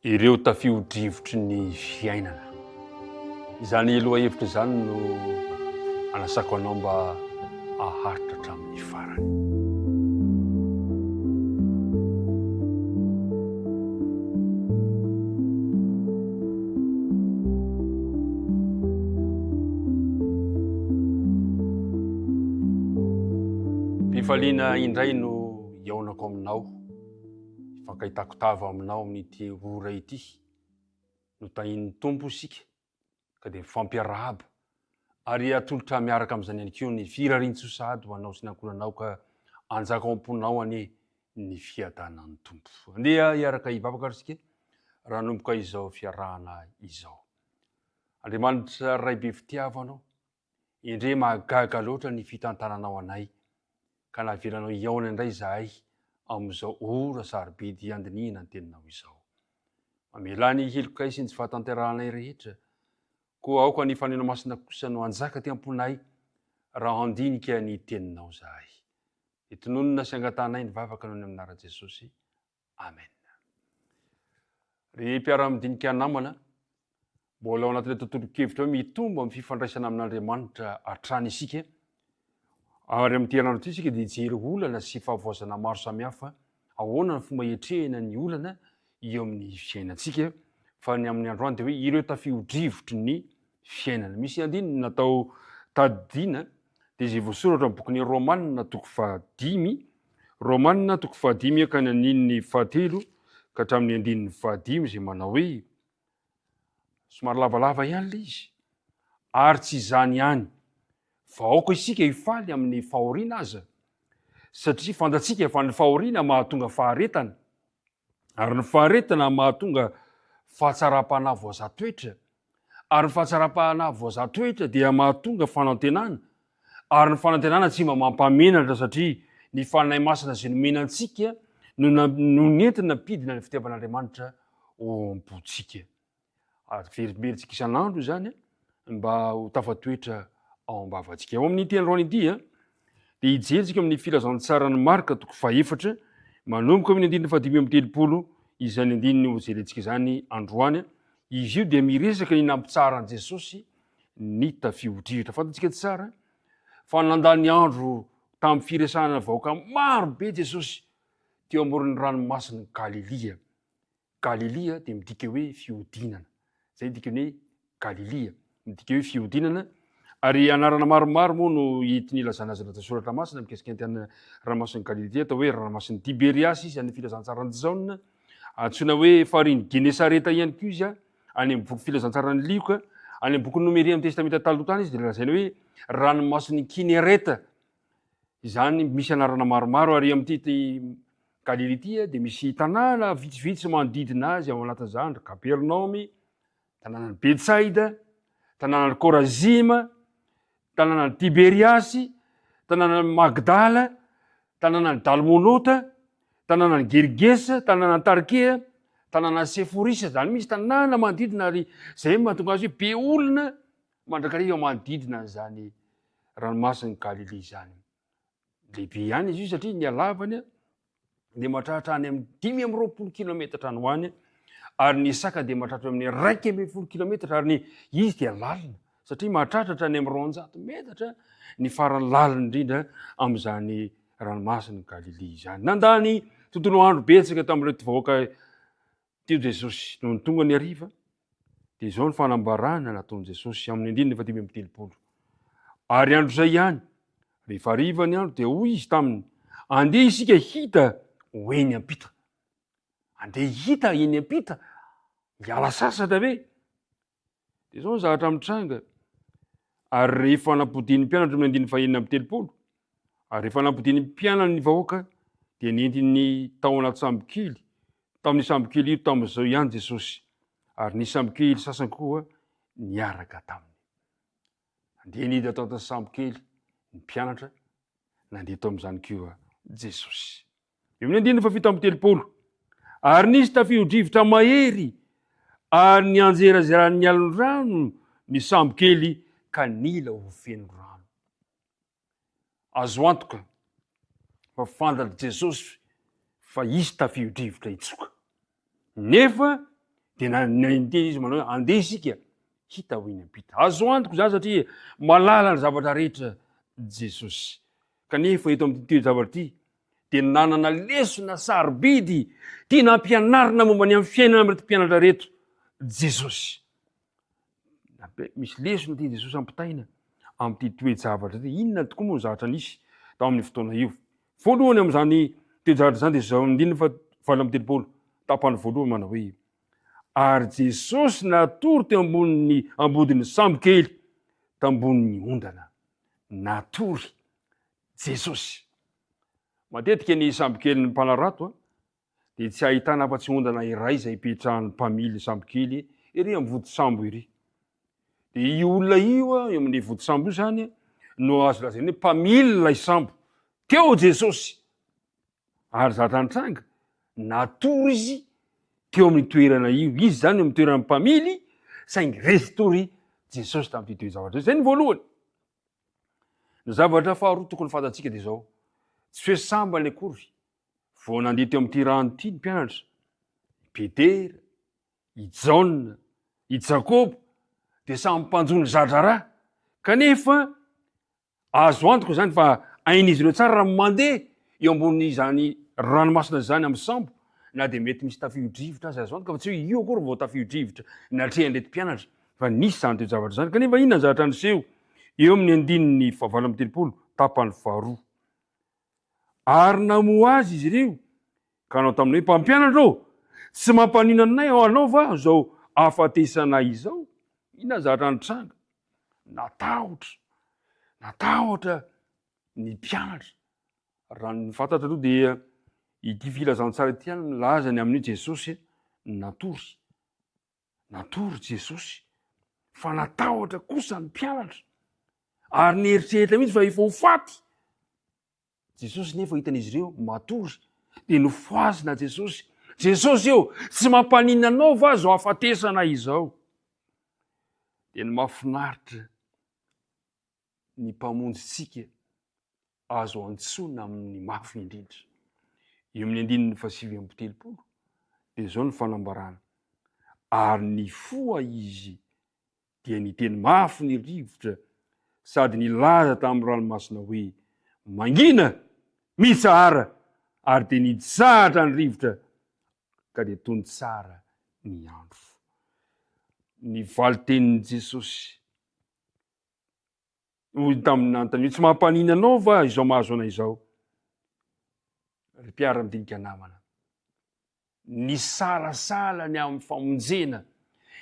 Ireo tafio-drivotry ny fiainana. Izany lohahevitra izany no anasako anao mba haharitra hatramin'ny farany. Fifaliana indray no hihaonako aminao. Hifankahitako tava aminao amin'ity ora ity. Notahian'ny Tompo isika ka dia mifampiarahaba ary atolotra miaraka amin'izany ihany koa ny firarian-tsoa sahady ho anao sy ny ankohonanao ka anjaka ao am-ponao anie ny fiadanan'ny Tompo. Andeha hiaraka hivavaka ary isika raha hanomboka izao fiarahana izao. Andriamanitra Ray be fitiavana ô, Endrey mahagaga loatra ny fitantananao anay ka navelanao hihaona indray izahay amin'izao ora sarobidy handinihina ny Teninao izao. Mamelà ny helokay sy ny tsy fahatanterahanay rehetra, koa aoka ny Fanahinao Masina kosa no hanjaka aty am-ponay raha handinika ny Teninao izahay. Dia tononina sy angatahanay ny vavaka noho ny amin'ny anaran'i Jesosy. Amen. Ry mpiara-midinika namana, mbola ao anatin'ilay tontolon-kevitra hoe mitombo amin'ny fifandraisana amin'Andriamanitra hatrany isika. Ary amin'ity herinandro ity isika dia hijery olana sy fahavoazana maro samihafa. Ahoana ny fomba hiatrehina ny olana eo amin'ny fiainantsika? Fa ny amin'ny androany dia hoe ireo tafio-drivotry ny fiainana. Misy andininy natao tadidiana dia izay voasoratra amin'ny bokin'ny Romana toko fahadimy, Romana toko fahadimy ka ny andininy fahatelo ka hatramin'ny andininy fahadimy izay manao hoe, somary lavalava ihany ilay izy, ary tsy izany ihany, fa aoka isika hifaly amin'ny fahoriana aza, satria fantatsika fa ny fahoriana mahatonga faharetana, Ary ny faharetana mahatonga fahatsaram-panahy voazaha toetra, ary ny fahatsaram-panahy voazaha toetra dia mahatonga fanantenana, ary ny fanantenana tsy mba mampamenatra satria ny Fanahy Masina izay nomena antsika no no nentina nampidina ny fitiavan'Andriamanitra ao am-pontsika. Averimberintsika isan'andro izany mba ho tafatoetra ao am-bavantsika. Ao amin'ity androany ity dia hijery amin'ny filazantsaran'i Marka toko fahefatra manomboka amin'ny andininy fahadimy amby 30 izany andininy hojerentsika izany androany. Izy io dia miresaka ny nampitsaharan'i Jesosy ny tafio-drivotra. Fantatsika tsara fa nandany andro tamin'ny firesahana vahoaka maro be Jesosy teo amoron'ny ranomasin'i Galilia. Galilia dia midika hoe fihodinana. Izay ny dikan'ny hoe Galilia. Midika hoe fihodinana. Ary anarana maromaro moa no entiny ilazana azy anatin'ny soratra masina mikasika an'ity an'ny ranomasin'i Galilia ity, atao hoe ranomasin'i Tiberiasy izy any filazantsaran'i Jaona. Antsoina hoe farihin'i Genesareta ihany koa izy any amin'ny boky filazantsaran'i Lioka. Any amin'ny bokin'ny Nomeria amin'ny Testamenta Taloha tany izy dia lazaina hoe ranomasin'i Kinereta. Izany misy anarana maromaro ary amin'ity Galilia ity dia misy tanàna vitsivitsy manodidina azy ao anatin'izany ry Kapernaomy, tanànan'i Betsaida, tanànan'i Korazima, tanànan'i Tiberiasy, tanànan'i Magdala, tanànan'i Dalmonota, tanànan'i Gergesa, tanànan'i Tarkea, tanànan'i Seforisa, izany misy tanàna manodidina ary izay mahatonga azy hoe be olona mandrakariva manodidina an'izany ranomasin'i Galilia izany. Lehibe ihany izy io satria ny halavany dia mahatratra any amin'ny 25 kilometatra any ho any ary ny saka dia mahatratra amin'ny 11 kilometatra ary ny izy dia lalina satria mahatratra hatrany amin'ny 200 metatra ny farany lalina indrindra amin'izany ranomasin'i Galilia izany. Nandany tontolo andro betsaka tamin'ireto vahoaka Teo Jesosy, nony tonga ny hariva, dia izao ny fanambarana nataon'i Jesosy amin'ny andininy faha-35. Ary andro izay ihany, rehefa hariva ny andro, dia hoy Izy taminy, Andeha isika hita ho eny am-pita. Andeha hita eny am-pita, hiala sasatra ve? Dia izao ny zavatra mitranga, ary rehefa nampodian'ny mpianatra amin'ny andininy fahenina amby 30, ary rehefa nampodian'ny mpianany ny vahoaka, dia nentiny tao anaty sambokely, tamin'ny sambokely io tamin'izao ihany Jesosy, ary nisy sambokely sasany koa niaraka taminy. Nandeha niditra tao anatin'ny sambokely ny mpianatra, nandeha tao amin'izany koa Jesosy. Eo amin'ny andininy faha-37, Ary nisy tafio-drivotra mahery, ary nianjerazeran'ny alon-drano ny sambokely ka nila ho feno rano. Azo antoka fa fantatr'i Jesosy fa hisy tafio-drivotra hitsoka. Nefa. Dia niteny izy manao hoe andeha isika hita ho eny am-pita. Azo antoka izany satria malala ny zavatra rehetra Jesosy. Kanefa eto amin'ity toe-javatra ity dia nanana lesona sarobidy tiana hampianarina momba ny amin'ny fiainana amin'ireto mpianatra ireto Jesosy. Misy lesona tian'i Jesosy hampitaina amin'ity toe-javatra ity. Inona tokoa moa ny zavatra nisy tao amin'ny fotoana io? Voalohany amin'izany toe-javatra izany dia izao andininy fa 38 tapany voalohany manao hoe ary Jesosy natory teo ambonin'ny ambodin'ny sambo kely tambonin'ny ondana. Natory Jesosy. Matetika ny sambokelin'ny mpanarato dia tsy ahitana afa-tsy ondana iray izay ipetrahan'ny mpamily sambokely ery amin'ny vodisambo ery. Dia io olona io eo amin'ny vodisambo io izany no azo lazaina hoe mpamily ilay sambo. Teo Jesosy. Ary zavatra nitranga, natory izy teo amin'ny toerana io. Izy izany eo amin'ny toeran'ny mpamily, saingy resy tory Jesosy tamin'ity toe-javatra io. Izay ny voalohany. Ny zavatra faharoa tokony fantatsika dia izao, tsy hoe sambany akory vao nandeha teo amin'ity rano ity ny mpianatra, i Petera, i Jaona, i Jakoba, dia samy mpanjono za-draharaha, kanefa azo antoka izany fa hain'izy ireo tsara raha mandeha eo ambonin'izany ranomasina izany amin'ny sambo, na dia mety misy tafio-drivotra aza, azo antoka fa tsy hoe io akory vao tafio-drivotra natrehan'ireto mpianatra, fa nisy izany toe-javatra izany. Kanefa inona ny zavatra niseho eo amin'ny andininy fahavalo amby 30, tapany faharoa? Ary namoha azy izy ireo ka nanao taminy hoe, Mpampianatra ô, tsy mampaninona anay ao anao va izao hahafatesanay izao? Inona ny zavatra nitranga? Natahotra, natahotra ny mpianatra. Raha ny fantatra aloha dia ity filazantsara ity ihany milaza ny amin'io Jesosy natory. Natory Jesosy fa natahotra kosa ny mpianatra ary nieritreritra mihitsy fa efa ho faty. Jesosy nefa hitan'izy ireo matory dia nofohazina Jesosy. Jesosy eo, tsy mampaninona anao va izao hafatesana izao? Dia ny mahafinaritra ny Mpamonjintsika azo antsoina amin'ny mafy indrindra. Eo amin'ny andininy faha-39 dia izao ny fanambarana, Ary nifoha izy dia niteny mafy ny rivotra sady nilaza tamin'ny ranomasina hoe, Mangina! Mitsahara! Ary dia nitsahatra ny rivotra ka dia tony tsara ny andro. Ny valin-tenin'i Jesosy Hoy tamin'ny nanontaniana, tsy mampanina anao va izao mahazo anay izao? Ry mpiara-midinika namana, nisalasala ny amin'ny famonjena,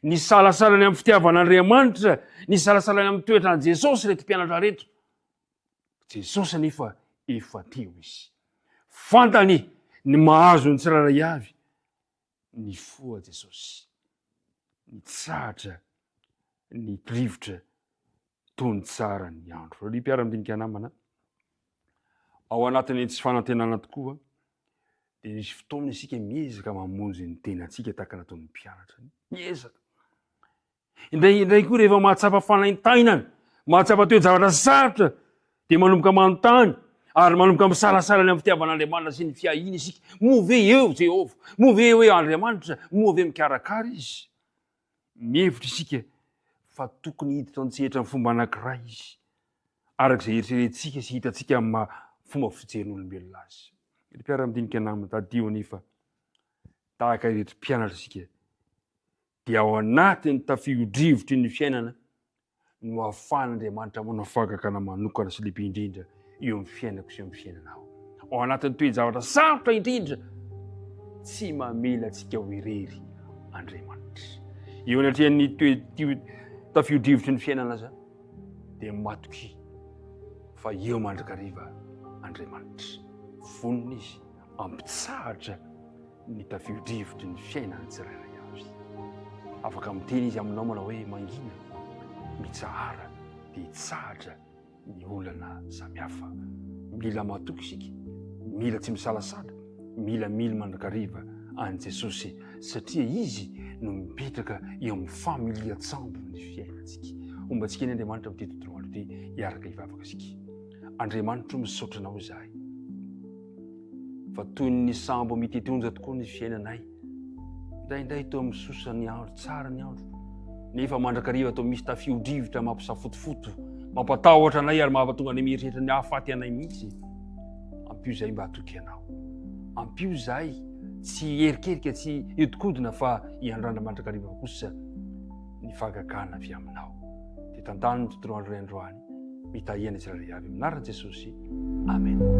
nisalasala ny amin'ny fitiavan'Andriamanitra, nisalasala ny amin'ny toetran'i Jesosy ireto mpianatra ireto. Jesosy anefa efa teo izy. Fantany ny mahazo ny tsirairay avy. Nifoha Jesosy. Nitsahatra ny rivotra tony tsara ny andro. Ry mpiara-midinika namana, ao anatin'ny tsy fanantenana tokoa dia misy fotoana isika miezaka mamonjy ny tenantsika tahaka nataon'ny mpianatra. Miezaka. Indraindray koa rehefa mahatsapa fanaintainana, mahatsapa toe-javatra sarotra, dia manomboka manontany ary manomboka misalasala ny amin'ny fitiavan'Andriamanitra sy ny fiahiany isika. Moa ve eo Jehovah? Moa ve eo Andriamanitra? Moa ve mikarakara Izy? Mihevitra isika fa tokony hiditra an-tsehatra amin'ny fomba anankiray Izy, araka izay eritreretintsika sy hitantsika amin'ny maha fomba fijerin'olombelona azy. Ry mpiara-midinika namana, tadidio anefa tahaka ireto mpianatra isika dia ao anatin'ny tafio-drivotry ny fiainana no ahafahan'Andriamanitra manao fahagagana manokana sy lehibe indrindra eo amin'ny fiainako sy eo amin'ny fiainanao. Ao anatin'ny toe-javatra sarotra indrindra, tsy mamela antsika ho irery Andriamanitra. Eo anatrehan'ny toe tafio-drivotry ny fiainana aza, dia matokia fa eo mandrakariva Andriamanitra. Vonona Izy hampitsahatra ny tafio-drivotry ny fiainan'ny tsirairay avy. Afaka miteny izy aminao manao hoe mangina, mitsahara dia hitsahatra ny olana samihafa. Mila matoky isika, mila tsy misalasala, mila mily mandrakariva an'i Jesosy satria Izy no mipetraka eo amin'ny familian-tsambo ny fiainantsika. Homba antsika anie Andriamanitra amin'ity tontolo andro ity, hiaraka hivavaka isika. Andriamanitro misaotra anao izahay. Fa toy ny sambo mitety onja tokoa ny fiainanay. Indraindray toa misosa ny andro, tsara ny andro, nefa mandrakariva toa misy tafio-drivotra mampisafotofoto, mampatahotra anay ary mahatonga anay mieritreritra ny hahafaty anay mihitsy. Ampio izahay mba hatoky anao. Ampio izahay tsy hierikerika, tsy hiodikodina fa hiandrandra mandrakariva kosa ny fahagagana avy aminao. Dia tantano ny tontolo andro androany. Mitahia ny tsirairay avy amin'ny anaran'i Jesosy. Amen.